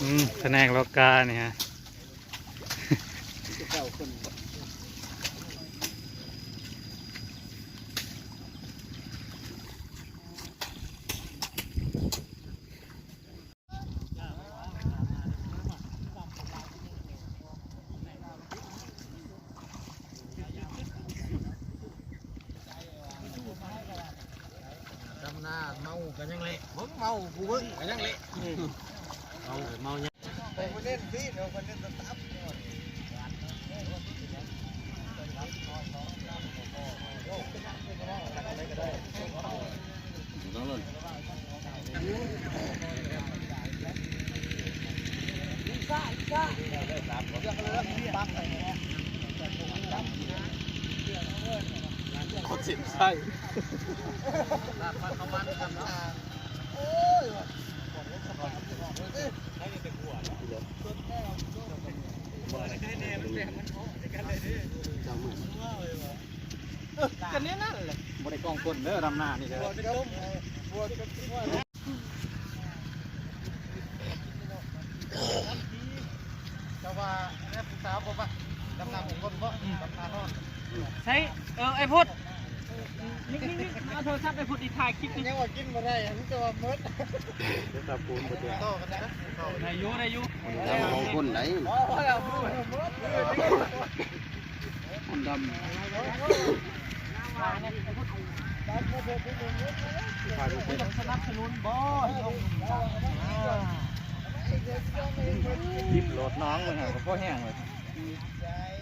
ອືມ ພະແນກລອກການີ້ຮະ. ດຳນາເມົາກໍຍັງເລະ ເບິ່ງເມົາ ຜູ້ເບິ່ງກໍຍັງເລະ ເມົາ ເມົາ. ເຂົາເສັ້ນໃສ່ ກໍແນວນັ້ນແຫຼະ ບໍ່ໄດ້ກ້ອງຄົນເດີ ດຳນານີ້ເດີ. ແຕ່ວ່າແມ່ຜູ້ສາວບໍ່ວ່າ ດຳນ້ຳຄົນບໍ່ ດຳນານອນ ໃຊ້ ເອີ ໄອ້ພຸດ ນີ້ໆໆ ມາເອົາໂທລະສັບໄອ້ພຸດນີ້ ຖ່າຍຄລິບນີ້ ຍັງວ່າກິນບໍ່ໄດ້ ມີແຕ່ວ່າໝົດ ໂທລະສັບກູບໍ່ແຈ້ງ ຕໍ່ກັນນະ ໄດ້ຢູ່ ໄດ້ຢູ່ ດຳສອງຄົນໄດ໋ ຄົນດຳ ສະໜັບສະໜູນບໍ່ ດິບໂລດ ນ້ອງມັນຫາກໍພໍແຫ້ງເລີຍ.